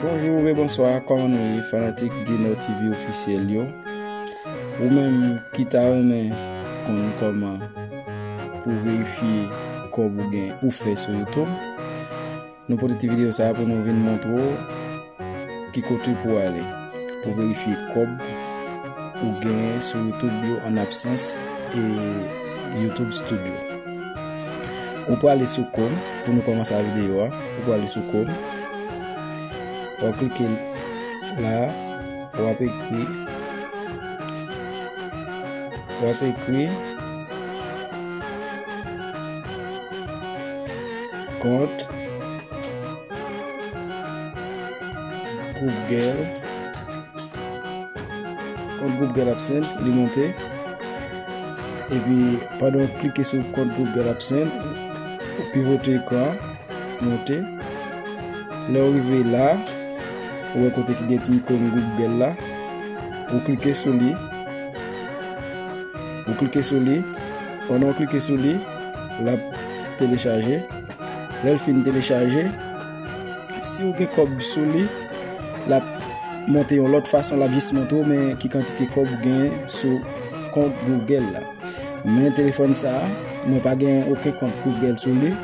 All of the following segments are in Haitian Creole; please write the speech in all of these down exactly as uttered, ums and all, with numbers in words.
Bonjou oubyen bonswa, kòman nou ye, fanatik Dino T V ofisyèl yo? Ou menm ki ta renmen konn kòman pou verifye kòb ou gen ou fè sou YouTube, nou pote ti videyo sa a pou nou vin montre w ki kote pou ale pou verifye kòb ou genyen sou YouTube yo an absans e YouTube Studio. Ou prale sou Chrome pou nou kòmanse videyo a. Ou prale sou Chrome. W ap klike la, w ap ekri, w ap ekri kont Google. Kont Google AdSense, li monte. Epi, pandan w klike sou kont Google AdSense, ou pivote ekran, monte. Lè w rive la, ou wè kote ki gen ti ikòn Google la. Ou klike sou li. Ou klike sou li. Pandan w klike sou li, l ap telechaje. Lè l fin telechaje, si w gen kòb sou li, l ap monte yon lòt fason, l ap jis montre w men ki kantite kòb ou genyen sou kont Google la. Men telefòn sa a, mwen pa gen okenn kont Google sou li,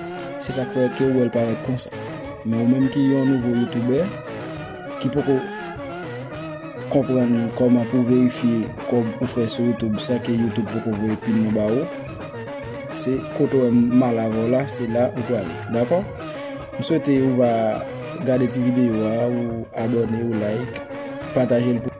se sa k fè ke w wè l parèt konsa. Men ou menm ki yon nouvo youtubè, ki poko konprann kòman pou verifye kòb ou fè sou YouTube san ke YouTube poko voye pin nan ba ou, se kote w wè m al avè w la, se la ou prale. Dakò? M swete ou va gade ti videyo a, ou abòne, ou like, pataje l pou